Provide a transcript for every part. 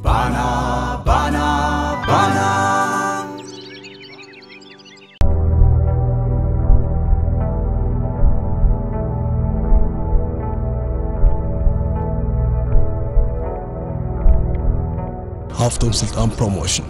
ባና ባና ባና። ሃፍቶም ስልጣን ፕሮሞሽን።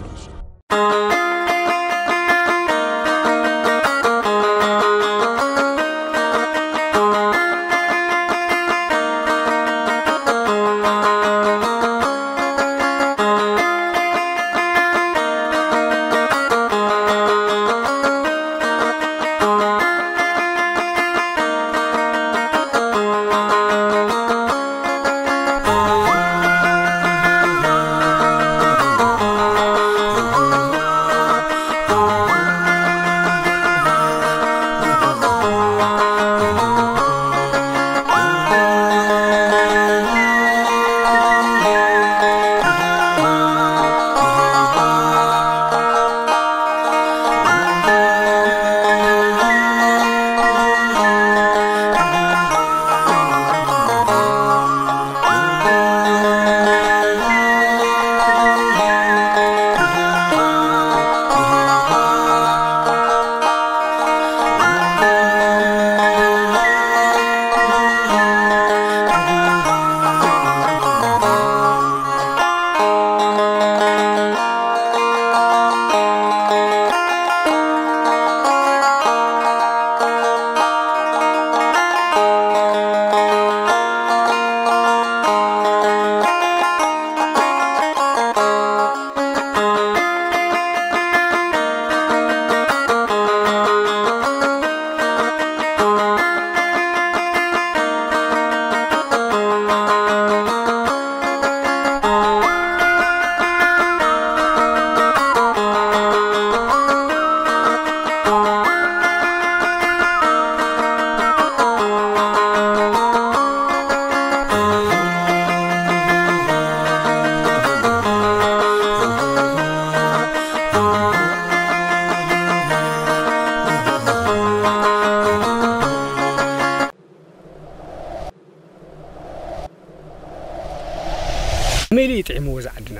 መይሉ እዩ ጥዒምዎ እዚ ዓድና።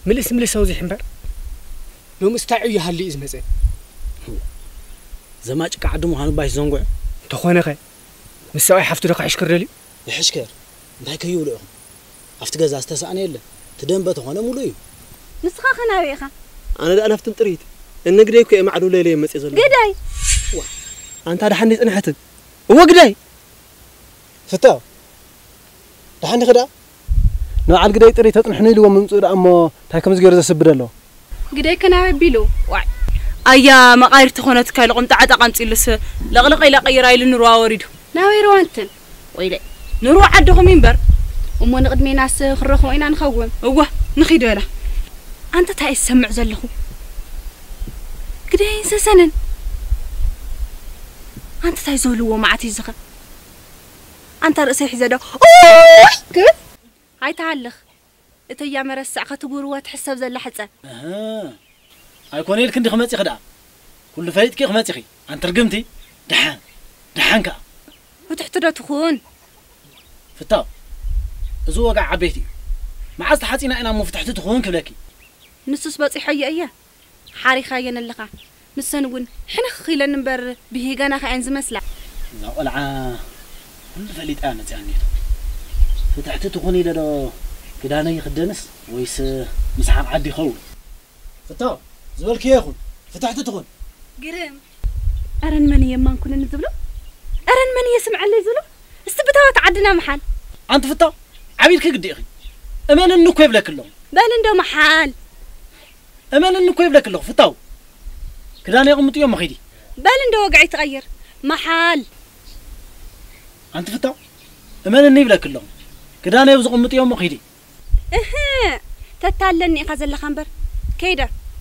ምልስ ምልስ ኣውዚሕ እምበር። ሎምስ እንታይ ዕዮ ሃልዩ እዩ ዝመጸ? ዘማጭ ከዓዲ ምዃኑ ባይስ ዘንጉዕ። እንተኾነኸ፣ ምስ ሰብኣይ ሓፍቱ ዶ ክሕሽክር ደልዩ? ይሕሽከር። እንታይ ከይብሉ ኢኹም? ኣብቲ ገዛ ዝተሳእነ የለን። እቲ ደንበ ተኾነ ሙሉእ እዩ። ንስኻ ኸ ናበይ ኢኻ? ኣነ ደኣ ናብቲ ጥሪት። እነ ግደይ እኮ እየ ማዕዶ ለይለ እየ መጽእ ዘለኹ። ግደይ! ዋ፣ ኣንታ ደሓን ጽንሐትን። እወ ግደይ! ፍታው። ደሓን ዲኺ ደኣ? ንበዓል ግደይ ጥሪት ተጽንሕኒ ኢልዎ ምምጽኡ ደኣ እሞ እንታይ ከምዚ ገይሩ ዘስብድ ኣሎ? ግደይ ከ ናበይ ቢሉ? ዋይ። ኣያ መቓይር ተኾነትካ ኢሉ ቁምጣ ዓጣ ቀምጺሉስ ለቕለቕ ኢላ ቀይራ ኢሉ ንሩዋ ወሪዱ። ናበይ ሩዋ እንትን? ወይለይ። ንሩዋ ዓድኹም እምበር። እሞ ንቕድሜናስ ክረኽቦ ኢና ንኸውን። እወ፣ ንኺድ በላ። ኣንተ እንታይ እየ ዝሰምዕ ዘለኹ? ግደይን ሰሰንን። ኣንተ እንታይ ዝብልዎ መዓት እዩ ዝኸ? ኣንታ ርእሰይ ሒዘ ዶ? ኡይ! ክብል? ኣይትሃልኽ። እተያ መረሳዕ ከትጉርዋ ትሕሰብ ዘላ ሕጸ። እህ። ኣይኮነ ኢልኪ እንዲ ክመጺኺ ደኣ። ኩሉ ፈሊጥኪ ክመጺኺ። ኣንቲ ርግምቲ። ደሓን። ደሓን ከኣ። ብትሕቲ ዶ ትኹን? ፍታው። እዚ ወግዒ ዓበይቲ እዩ። መዓስ ተሓጺና ኢና እሞ ፍትሕቲ ትኹን ክብለኪ? ንሱስ በጺሖዮ እየ። ሓሪኻየን ኣለኻ። ንሰን እውን ሕንኽ ኢለን እምበር ብሂጋና ከኣየን ዝመስላ። እዛ ቆልዓ ኩሉ ፈሊጣ እያ መጺኣ እኒሄቶ። ፍትሕቲ ትኹን ኢለ ዶ ክዳነይ ይኽደንስ ወይስ ምስሓቕ ዓዲ ይኸውን? ፍታው ዝበልክዮ ይኹን። ፍትሕቲ ትኹን። ግርም። ኣረ ንመን እየ የማንኩልኒ ዝብሎ? ኣረ ንመን እየ ስምዐለይ ዝብሎ? እስቲ ብታወት ዓድና ምሓል። ኣንቲ ፍታው ዓቢልኪ ግዲ ኢኺ። እመንኒ እኮ ይብለኪ ኣለኹ። በል እንዶ ምሓል። እመንኒ እኮ ይብለኪ ኣለኹ ፍታው። ክዳነይ ኣቕምጥዮ እሞ ኺዲ። በል እንዶ ወግዐይ ትቐይር። ምሓል። ኣንቲ ፍታው እመንኒ ይብለኪ ኣለኹ። ክዳነይ ኣብ ዝቕምጥዮ እሞ ኺዲ። እህ፣ ተታለኒ ኢኻ ዘለኻ እምበር። ከይደ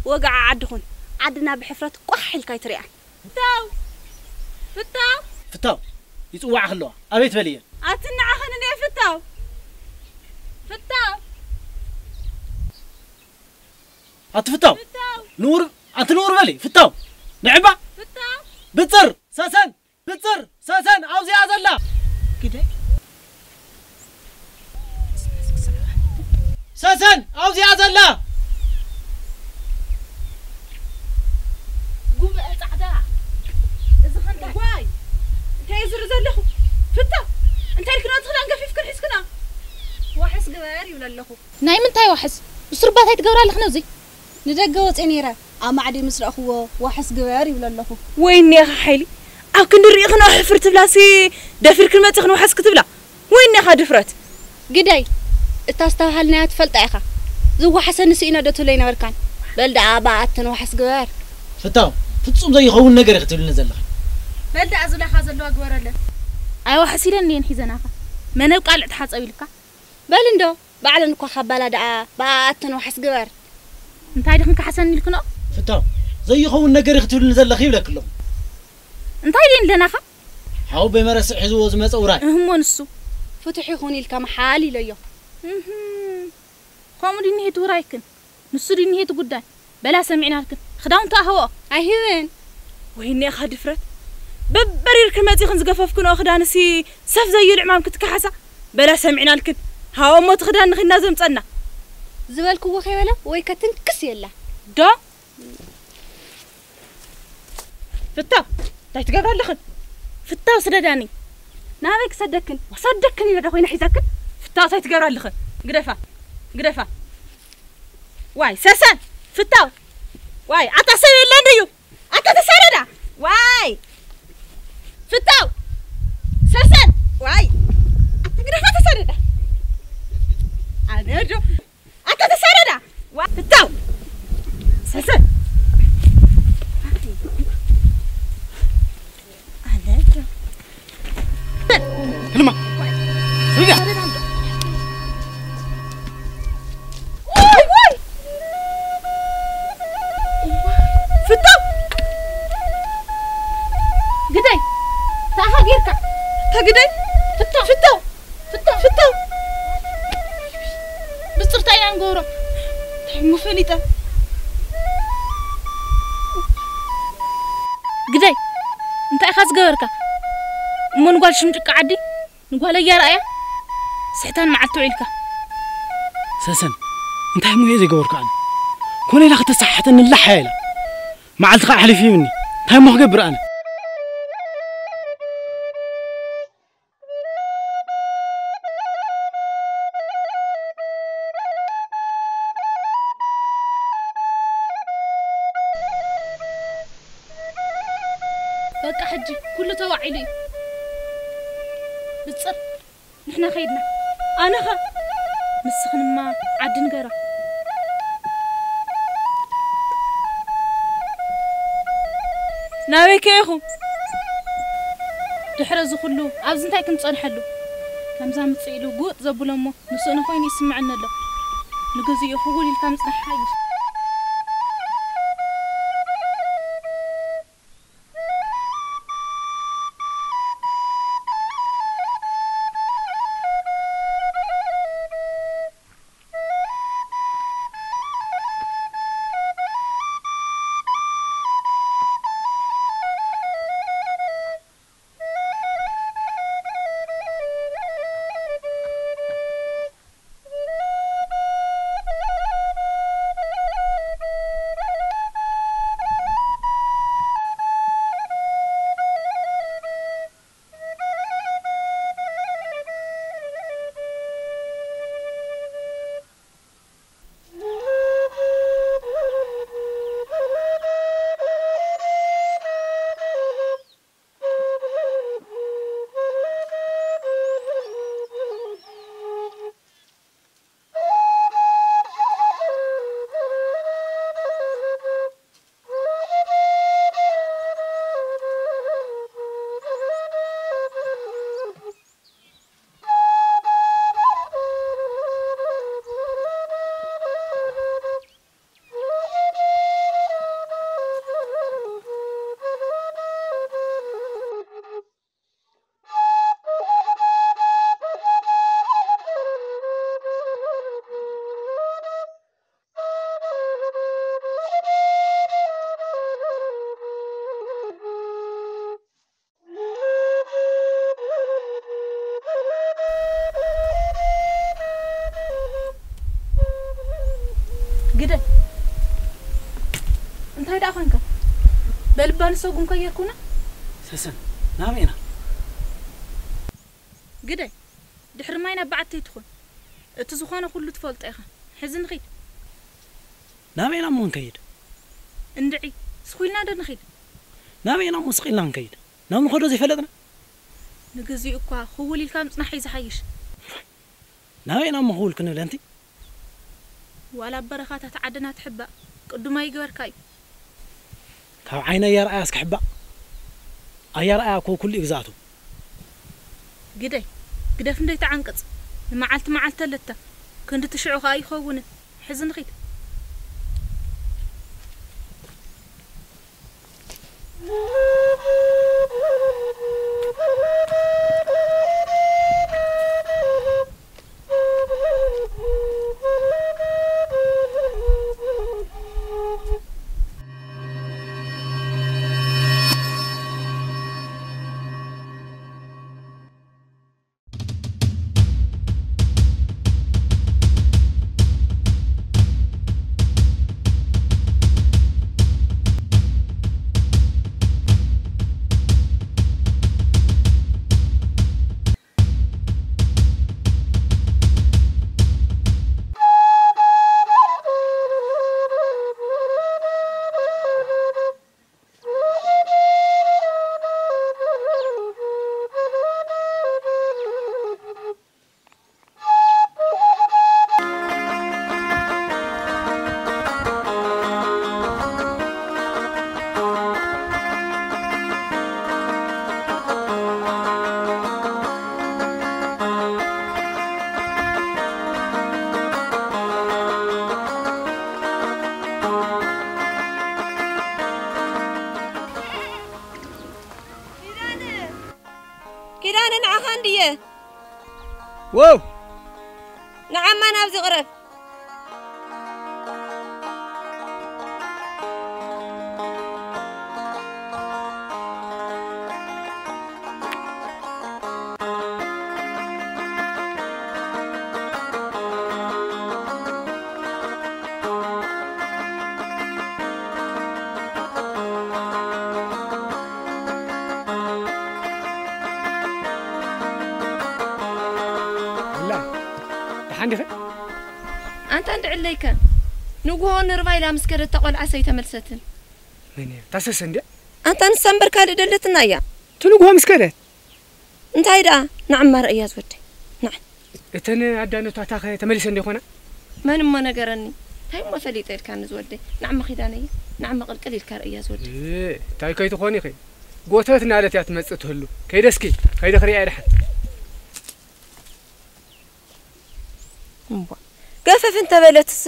ወግዓ ዓዲ ኹን። ዓድና ብሕፍረት ቋሕ ኢልካ ኣይትሪኣን። ፍታው! ፍታው! ፍታው! ይጽዋዕኺ ኣለዋ። ኣቤት በልየን። ኣቲ ንዓኸን እየ ፍታው! ፍታው! ኣቲ ፍታው! ፍታው! ንውር፣ ኣንቲ ንውር በሊ። ፍታው! ንዕባ! ፍታው! ብጽር! ሰሰን! ብጽር! ሰሰን! ኣብዚኣ ዘላ! ግደይ! ሰሰን! ኣብዚኣ ዘላ። ጉምአ ጻዕዳ። እዚ ኸንታ ዋይ፣ እንታይ እዩ ዝርኢ ዘለኹ? ፍታ። እንታይ ኢልክና እቲ ኽዳን ገፊፍክን ሒዝክና? ዋሕስ ግበር ይብለ ኣለኹ። ናይ ምንታይ ዋሕስ? ብስሩባ እንታይ ትገብራ ኣለኽን ኣብዚ? ንደገ ወጽየ ነይረ። ኣብ ማዕዲ ምስ ረእኽዎ ዋሕስ ግበር ይብለ ኣለኹ። ወይኔ ኢኻ ሓይሊ። ኣብ ክንዲ ርኢኽን ኣሕፍር ትብላሲ ደፊርክን መጺኽን ዋሕስ ክትብላ። ወይኔ ኢኻ ድፍረት። ግደይ፣ እታ ዝተባሃልናያ ትፈልጣ ኢኻ። ዝዋሓሰኒ ስኢነ ዶ ትብለይ ነበርካን? በል ደኣ ብኣተን ዋሕስ ግበር። ፍታው፣ ፍጹም ዘይኸውን ነገር ኢኺ ትብልኒ ዘለኺ። በል ደኣ ዝብላኻ ዘለዋ ግበረለን። ኣይዋሕስ ኢለን እየን ሒዘናኻ። መን ኣብ ቃልዕ ተሓጸብ ኢልካ? በል እንዶ፣ ባዕለን እኳ ካባላ ደኣ ብኣኣተን ዋሕስ ግበር። እንታይ ድኽን ክሓሰኒ ኢልክንኦ? ፍታው፣ ዘይኸውን ነገር ኢኺ ትብልኒ ዘለኺ ይብለኪ ኣለኹ። እንታይ ድየን ኣለናኻ? ሓወቦይ መረስዕ ሒዝዎ ዝመጸ ውራይ። እህሞ ንሱ ፍቱሕ ይኹን ኢልካ መሓል ኢለዮ። እህም። ከምኡ ድኒሄ እቲ ውራይክን? ንሱ ድኒሄ እቲ ጉዳይ? በላ ሰሚዕናልክን። ክዳውንቲ ኣህብኦ። ኣይህብን። ወይኔ ኢኻ ድፍረት። በበሪርክን መጺኽን ዝገፈፍክንኦ ክዳንሲ ሰፍ ዘይብል ዕማም ክትከሓሳ። በላ ሰሚዕናልክን። ሃቦ እሞ እቲ ክዳን ንኺድና ዘምጸና። ዝበልክዎ ከይበለ ወይ ከትንክስ የላ። ዶ? ፍታው፣ እንታይ ትገብራ ኣለኽን? ፍታው ስደዳኒ። ናበይ ክሰደክን? ክሰደክን ኢለ ዶ ኮይነ ሒዘክን? ፍታው፣ እንታይ ትገብራ ኣለኽን? ግደፋ፣ ግደፋ። ዋይ፣ ሰሰን፣ ፍታው። ዋይ፣ ኣታ ሰብ የለን ድዩ? ኣታ ተሳደዳ። ዋይ፣ ፍታው፣ ሰሰን። ዋይ፣ ኣታ ግደፋ፣ ተሳደዳ። ኣነ ዶ ኣታ ተሳደዳ። ዋ፣ ፍታው። ሰሰን። ኣነ ህልማ። ርጋ። ዋይ፣ ዋይ። ፍታው። ግደይ። ታኻ ጌርካ። ተግደይ። ፍታው። ፍታው። ፍታው፣ ፍታው። ብጽርታ ኢና ንገብሮ። እንታይ እሞ ፈሊጠ? ግደይ፣ እንታይ ኢኻ ዝገበርካ? እሞ ንጓል ሽምጭቃ ዓዲ፣ ንጓል ኣያርኣያ፣ ስሕታን መዓልቲ ውዒልካ። ሰሰን፣ እንታይ እሞ እየ ዘይገበርኩ ኣነ? ኮነ ኢላ ከተሰሓሕተኒ ላሕ እያ ኢላ። መዓልቲ ኸዓ ኣሕሊፉ ይብኒ። እንታይ እሞ ክገብር ኣነ? በቃ ሕጂ ኩሉ ተዋዒሉ እዩ። ብጽር፣ ንሕና ከይድና። ኣነኸ? ንስኽንማ ዓዲ ንገራ። ናበይ ከ ኢኹም? ድሕሪ እዚ ኩሉ ኣብዚ እንታይ ክንጸንሐሉ? ከምዛ ምጽእ ኢሉ ጉጥ ዘብሎ እሞ ንስእኑ ኮይኑ ይስምዐኒ ኣሎ። ንግዚኡ ክውል ኢልካ ምጽናሕ ሓይሽ። በልባ ንሰጉም ከየርኩና። ሰሰን፣ ናበይ ኢና? ግደይ፣ ድሕሪ ማይ ናብ በዓተይ ትኹን። እቲ ዝኾነ ኩሉ ትፈልጦ ኢኻ። ሕዚ ንኺድ። ናበይ ኢና እሞ ንከይድ? እንድዒ፣ ስኹልና ዶ ንኺድ? ናበይ ኢና እሞ ስቕ ኢልና ንከይድ? ናብ ንኸዶ ዘይፈለጥና? ንግዚኡ እኳ ክውል ኢልካ ምጽናሕ እዩ ዝሓይሽ። ናበይ ኢና እሞ ክውል ክንብል ኣንቲ? ዋላ ኣብ በረኻታት ዓድና ትሕባእ፣ ቅዱማ ይግበርካ እዩ። ካብ ዓይኒ ኣያርኣያ እስኪ ሕባእ። ኣያርኣያ እኮ ኩሉ እዩ ግዝኣቱ። ግደይ፣ ግደፍ እንደይ ተዓንቅጽ። ንመዓልቲ መዓልቲ ኣለታ። ክንዲ ትሽዑ ከኣ ኣይኸውንን። ሕዚ ንኺድ። ኪዳነ፣ ንዓኻ እንድየ። ወው! ንዓማ ናብዚ ቅረብ። ወላ፣ ደሓን ዲኺ? ኣንታ እንድዕለይከ፣ ንግሆ ንርባ ኢላ ምስ ከደት እታ ቆልዓ ሰይተመልሰትን። መን እያ? እታ ሰሰን ድያ? ኣንታ ንሳ እምበር ካልእ ደለትና እያ። እቲ ንግሆ ምስ ከደት? እንታይ ደኣ፣ ንዓማ ርእያ ዝወደይ። ንዓ። እተን ኣዳነቷታኸ ተመሊሰን ዶ ይኾና? መን እሞ ነገረኒ? እንታይ እሞ ፈሊጠ ኢልካኒ ዝወደይ? ንዓማ ኪዳነየ፣ ንዓማ ቅልቅል ኢልካ ርእያ ዝወደይ። እ፣ እንታይ ከይትኾኒ ኢኺ? ጎተት እናለት እያ ትመጽእ ትህሉ። ከይደ እስኪ፣ ከይደ ክርእያ እየ ደሓን። እምቧ። ገፈፍ እንተበለትስ፣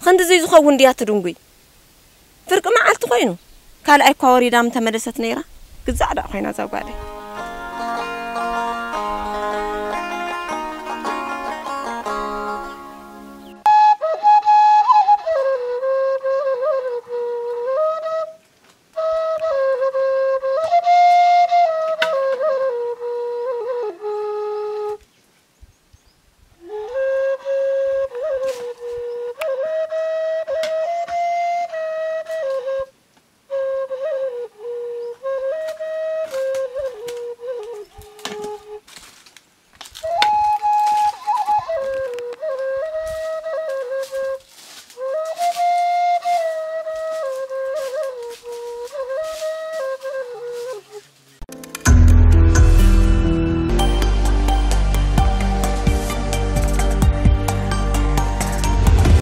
ክንድዚ ዝኸውን ድያ ትድንጉይ? ፍርቂ መዓልቲ ኮይኑ፣ ካልኣይ እኳ ወሪዳ ምተመለሰት ነይራ። ግዛዕ ደኣ ኮይና እዛ ጓለይ።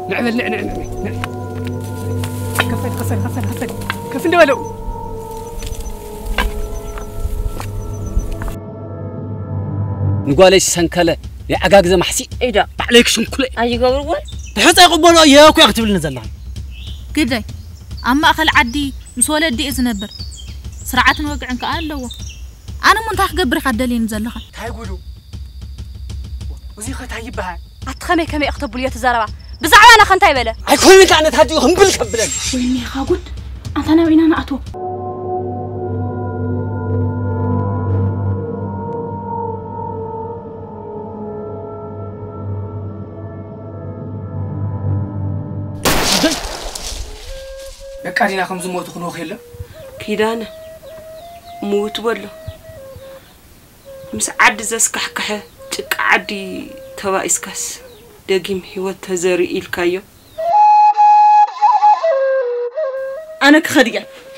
ንዕ በል፣ ንዕ፣ ንዕ፣ ንዕ፣ ንዕ። ከፈል፣ ከፈል፣ ከፈል፣ ከፈል። ከፍ እንደ በለው። ንጓለይ ዝሰንከለ ናይ ዓጋግዘ ማሕሲእ ኢዳ ባዕለይ ክሽንኩለ። ኣይገብርዎን። ትሕፀ ይቕበሎ እየ እኮ እያ ክትብልኒ ዘለኻ። ግደይ፣ ኣብ ማእኸል ዓዲ ምስ ወለዲ እየ ዝነብር። ስርዓትን ወግዕን ከኣ ኣለዎ። ኣነ እሞ እንታይ ክገብር ኢኻ ትደልየኒ ዘለኻ? እንታይ ጉዱ? እዚ ኸ እንታይ ይበሃል? ኣቲ ኸመይ ከመይ እኽተብሉ እዮ ትዛረባ? ብዛዕባና ኸ እንታይ በለ? ኣይኮይንን ከኣ ነቲ ሃዲኡ ኽምብል ከብለን። ወይኔኻ ጉድ! ኣንታ ናበይ ኢና ንኣትዎ? ደቃ ዲና ከም ዝሞቱ ክንወኽ የለን። ኪዳነ፣ ምውት በሎ። ምስ ዓዲ ዘስካሕክሐ ጭቃ ዓዲ ተባኢስካስ፣ ደጊም ህይወት ተዘሪ ኢልካዮ። ኣነ ክኸድ እየ።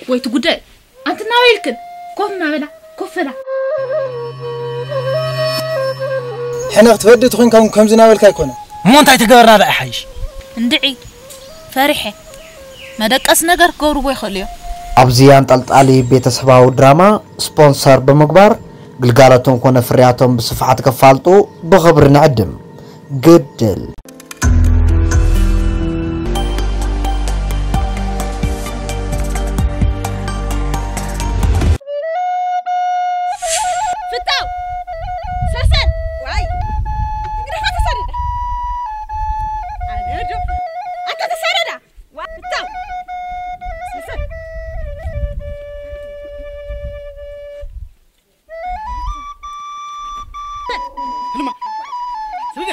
ወይ ትጉዳይ። ኣንቲ ናበይ ኢልክን? ኮፍ እናበላ፣ ኮፍ በላ። ሕነ ክትፈዲ ተኾይንካ እውን ከምዚ ናበልካ ኣይኮነ። እሞ እንታይ ተገበርና ደኣ ይሓይሽ? እንድዒ፣ ፈሪሐ። መደቀስ ነገር ክገብርዎ ይኽእሉ እዮም። ኣብዚ ኣንጠልጣሊ ቤተሰባዊ ድራማ ስፖንሰር ብምግባር ግልጋሎቶም ኮነ ፍርያቶም ብስፍሓት ከፋልጡ ብኽብሪ ንዕድም። ግድል። ፍታው! ሰሰን! ዋይ! እግርኻ ተሳደዳ! ኣነ ዶ? ኣታ ተሳደዳ! ዋይ! ፍታው! ሰሰን! ህልማ! ስርጋ!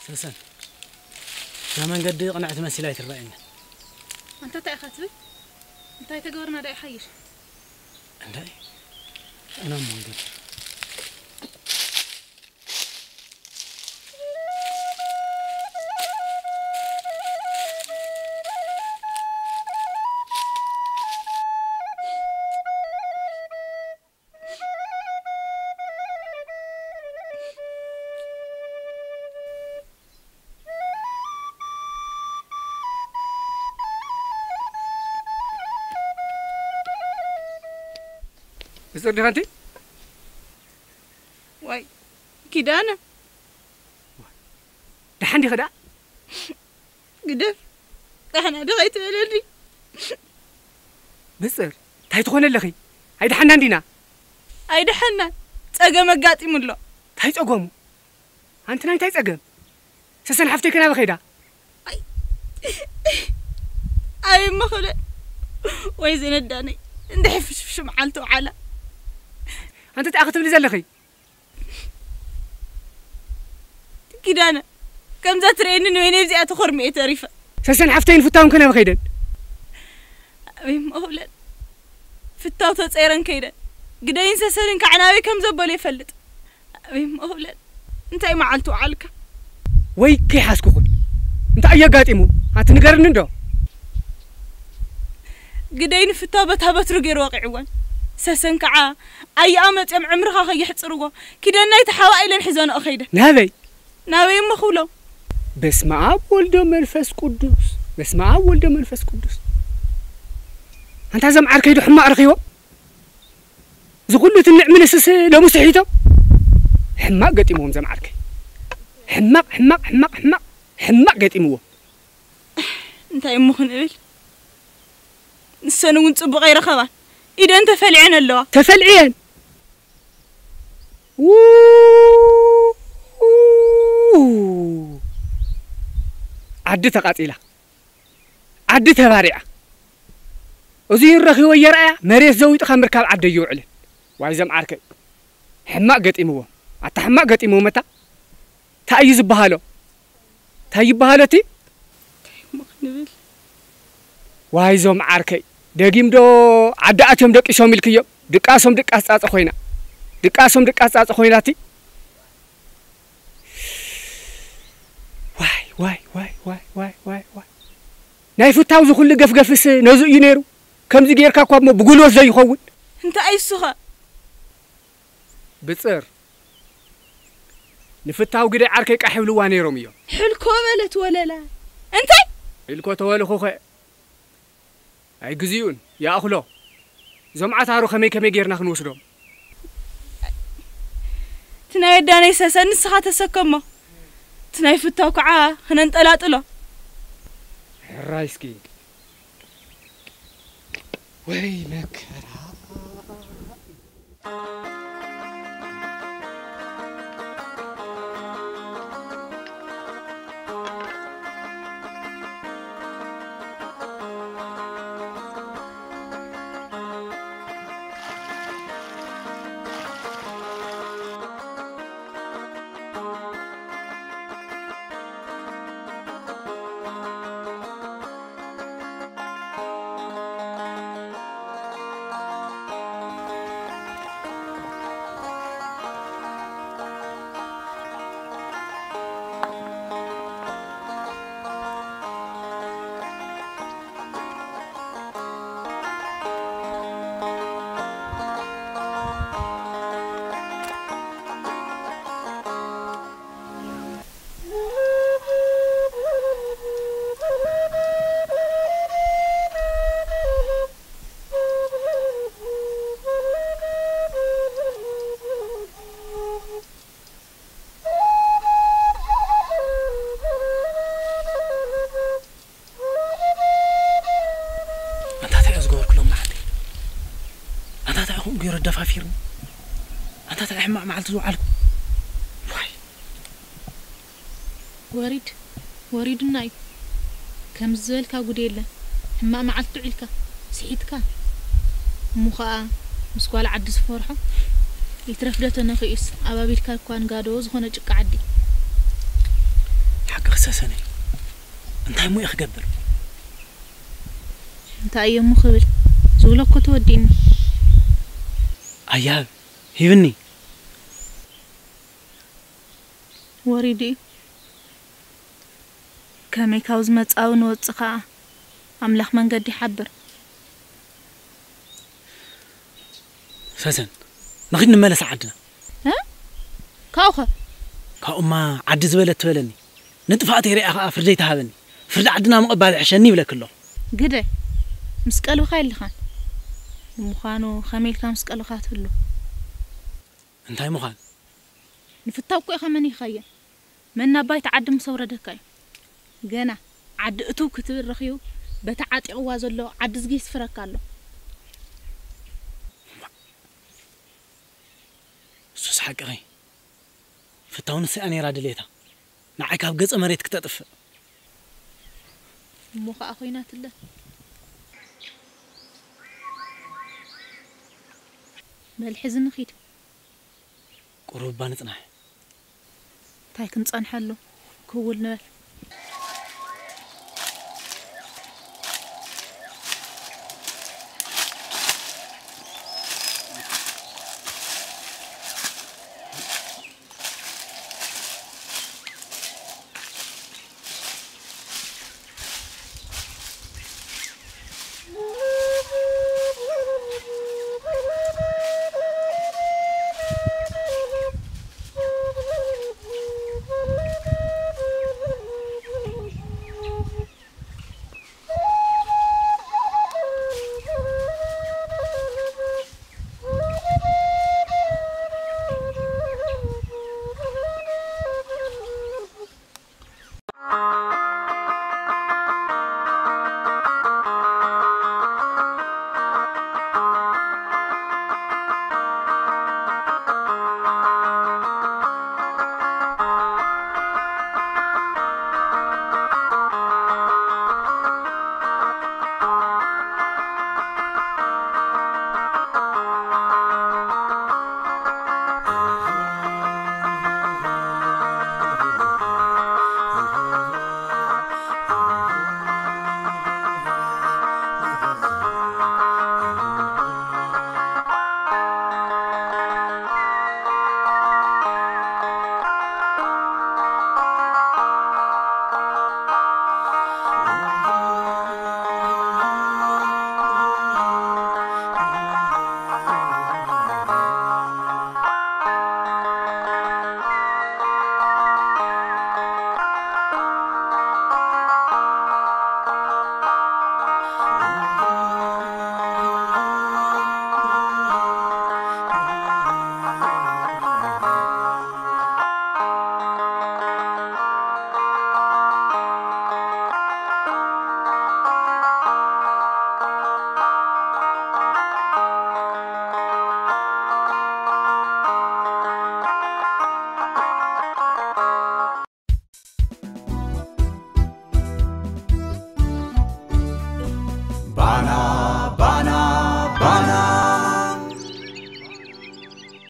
ሰሰን፣ እዛ መንገዲ ቅንዕቲ መሲላ ኣይትረኣየኒ። ኣንታ እንታይ ኢኻ ትብል? እንታይ ተገበርና ዶ ይሓይሽ? እንታይ? ጥዕና መንገዲ። ብጽር ዲኻ ኣንቲ? ዋይ፣ ኪዳነ። ደሓን ዲኺ ደኣ? ግደፍ፣ ዳሕና ዶ ከይትበለኒ። ብጽር፣ እንታይ ትኾኒ ኣለኺ? ኣይደሓናን ዲና? ኣይደሓናን፣ ጸገም ኣጋጢሙ ኣሎ። እንታይ ጸገሙ? ኣንቲ ናይ እንታይ ጸገም? ሰሰን ሓፍተይ ከ ናበይ ከይዳ? ኣይ፣ ኣይ እሞ ክብለ ወይ ዘነዳነይ፣ እንድሕር ፍሽፍሽ መዓልቲ ውዓላ። ኣንቲ እንታይ ክትብሊ ዘለኺ? ኪዳነ፣ ከምዛ ትርእየኒ ንበይነይ ኣብዚኣ ተኾርሚየ ተሪፈ። ሰሰን ሓፍተይን ፍታውን ከ ናበይ ከይደን? ኣበይ እሞ ክብለን? ፍታው ተጸይረን ከይደን። ግደይን ሰሰንን ከዓ ናበይ ከም ዘበሉ ይፈልጥ። ኣበይ እሞ ክብለን? እንታይ መዓልቲ ውዓልካ? ወይ ከይሓዝኩኽን። እንታይ እዩ ኣጋጢሙ? ኣቲ ንገርኒ እንዶ። ግደይ ንፍታው በታ በትሩ ገይሩ ወቒዕወን። ሰሰን ከዓ ኣየኣ መጺኦም ዕምርኻ ከየሕጽርዎ። ኪደን ናይቲ ሓዋ ኢለን ሒዘንኦ ከይደን። ናበይ? ናበይ እሞ ክብሎም? በስመ ኣብ ወልዶ መንፈስ ቅዱስ። በስመ ኣብ ወልዶ መንፈስ ቅዱስ። ኣንታ እዞም ዓርከይ ዶ ሕማቕ ረኺቦም? እዚ ኩሉ ትንዕ ምንስስ ሎሚ ስሒቶም? ሕማቕ ገጢምዎም እዞም ዓርከይ። ሕማቕ፣ ሕማቕ፣ ሕማቕ፣ ሕማቕ፣ ሕማቕ ገጢምዎም። እንታይ እሞ ክንብል? ንሰን እውን ጽቡቕ ኣይረኸባን። ኢደን ተፈልዐን ኣለዋ። ተፈልዕየን? ው-፣ ዓዲ ተቓጺላ። ዓዲ ተባሪዓ። እዚ ይረኺቦ የርኣያ መሬት ዘዊጥኻ ምርካብ ዓዲ ኣይውዕልን። ዋይ ዘም ዓርከይ። ሕማቕ ገጢምዎም። ኣታ ሕማቕ ገጢምዎም ኣታ። እንታይ እዩ ዝበሃሎ? እንታይ ይበሃሎ እቲ? እንታይ እሞ ክንብል? ዋይ ዞም ዓርከይ። ደጊም ዶ ዓዲ ኣትዮም ደቂሶም ኢልክዮም? ድቃሶም ድቃስ ጻጸ ኮይና፣ ድቃሶም ድቃስ ጻጸ ኮይናቲ። ዋይ ዋይ ዋይ ዋይ ዋይ ዋይ ዋይ። ናይ ፍታው ዝኹሉ ገፍገፍስ ነዙ እዩ ነይሩ። ከምዚ ጌርካ እኳ እሞ ብጉልበት ዘይኸውን። እንታይ እሱኸ? ብጽር። ንፍታው ግደ ዓርከይ ቃሕ ይብልዋ ነይሮም እዮም። ሕልኮ በለት ወለላ። እንታይ? ሕልኮ ተወልኹኸ። ኣይግዜኡን ይኣኽሎ። እዞም ዓታሩ ከመይ ከመይ ጌርና ክንወስዶም? እቲ ናይ ኣዳነይ ሰሰን ንስኻ ተሰከሞ። እቲ ናይ ፍታው ከዓ ክነንጠላጥሎ። ሕራይ እስኪ። ወይ መከራ። ኣንታ እንታይ እየ ዝገበርኩ ሎም መዓልቲ? ኣንታ እንታይ ይኹን ገይሩ ደፋፊርኒ? ኣንታ እንታይ ሕማቕ መዓልቲ ዝወዓልኩ? ዋይ። ወሪድ፣ ወሪድና እዩ። ከምዚ ዝበልካ ጉድ የለን። ሕማቕ መዓልቲ ውዒልካ፣ ስሒትካ። እሞ ኸኣ ምስ ጓል ዓዲ ዝፈርሖ ይትረፍ ዶ ተነኺኡስ፣ ኣባቢልካ እኳ ንጋዶ ዝኾነ ጭቃ ዓዲ። ሓቅኺ ሰሰነይ። እንታይ እሞ እየ ክገብር? እንታይ እየ እሞ ክብል? ዝብሎ እኮ ተወዲእኒ። ኣያብ፣ ሂብኒ። ወሪዱ እዩ። ከመይ ካብ ዝመጻዊ ንወጽእ ከኣ ኣምላኽ መንገዲ ይሓብር። ሰሰን፣ ንኺድ ንመለስ ዓድና። እ? ካብኡኸ? ካብኡማ ዓዲ ዝበለት ትበለኒ። ንጥፋእተይ ሪኣ ኸኣ ፍርደይ ትሃበኒ። ፍርዲ ዓድና ምቕባል ይሕሸኒ ይብለኪ ኣለኹ። ግደ፣ ምስ ቀልብኻ የልኻን። ንምዃኑ ከመይ ኢልካ ምስ ቀልብኻ ትህሉ? እንታይ ምዃን? ንፍታው እኮ ኢኻ መኒኻዮ። መን ናባይቲ ዓዲ ምስ ኣውረደካ እዩ። ገና ዓዲ እትው ክትብል ረኺቡ በቲ ዓጢቕዋ ዘሎ ዓዲ ዝጊ ይስፍረካ ኣሎ። እሱስ ሓቅኺ። ፍታው ንሳ እያ ነይራ ድሌታ። ንዓይ ካብ ገጸ መሬት ክተጥፍእ። እሞ ኸኣ ኮይናትለ። በል ሕዚ ንኺድ። ቁሩብ እባ ንጽናሕ። እንታይ ክንጸንሐሉ? ክውል ንበል። ፋና